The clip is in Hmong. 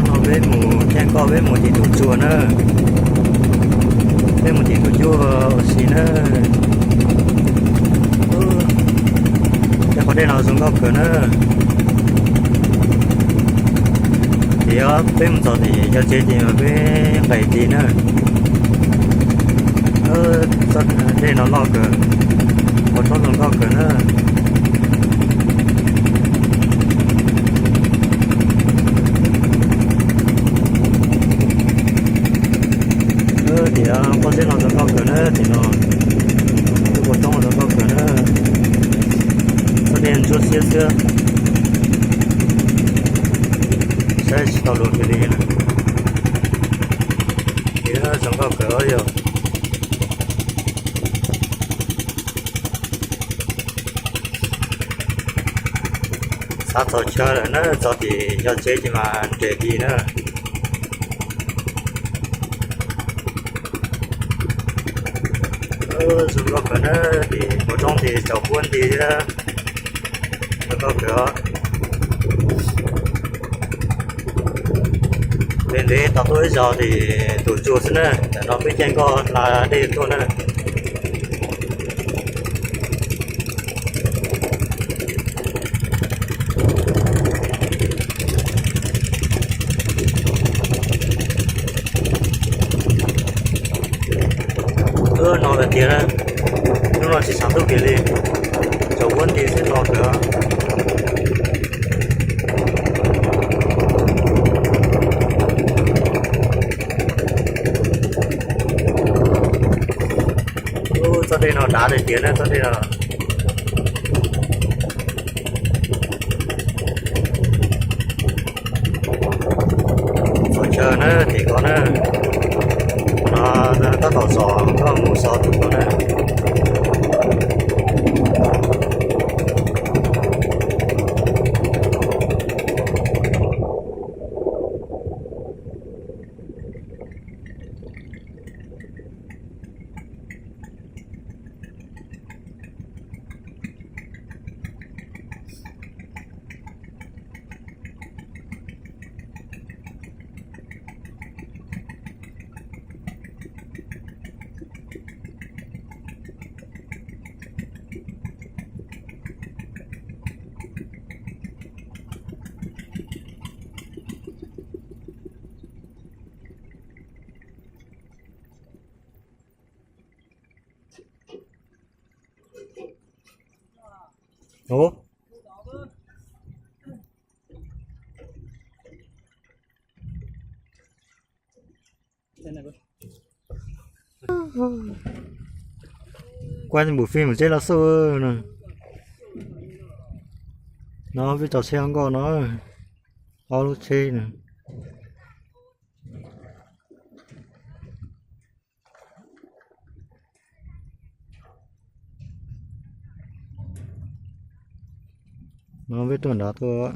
No peb mus caij nkoj peb mus tim tus tsuas na. Peb mus tim tus tsuas ua si na. Tej qhov dej no zoo nkauj kawg na. Ces yog peb mus txog tim cov tsev ces peb nqes tis na. Txoj dej no loj kawg, qhov tsob zoo nkauj kawg na. Tim qhov zeb no zoo nkauj kawg na, tim no lub qhov roob zoo nkauj kawg na. Txoj dej ntsuab xiab xwb, saib tsis tau luag kiag li na. Tim no zoo nkauj kawg yog xav txog chaw lawm na, txog tim cov tsev ces mas nres tis na. Zoo nkauj kawg na, tim qhov roob tim tsaus huab nti thiab. Zoo nkauj kawg. Ntev ntev tos tuaj ib zaug tim tus tsuas xwb na, tam no peb caij nkoj hla dej tuaj na. Ub, no tiag tiag na, hnub no tsis tshav ntuj kiag li, tsaus huab nti xwb no kawg. Ub, txoj dej no dav tiag tiag na, txoj dej no. Txog chaw na, tim ko na, no tab tom zos koj mus so tus ko na. Ub, kuaj npum fij mus tsheb los xub no. No peb tso tsheb ob nkoj no, ob lub tsheb no. No peb tuaj nrad tuaj.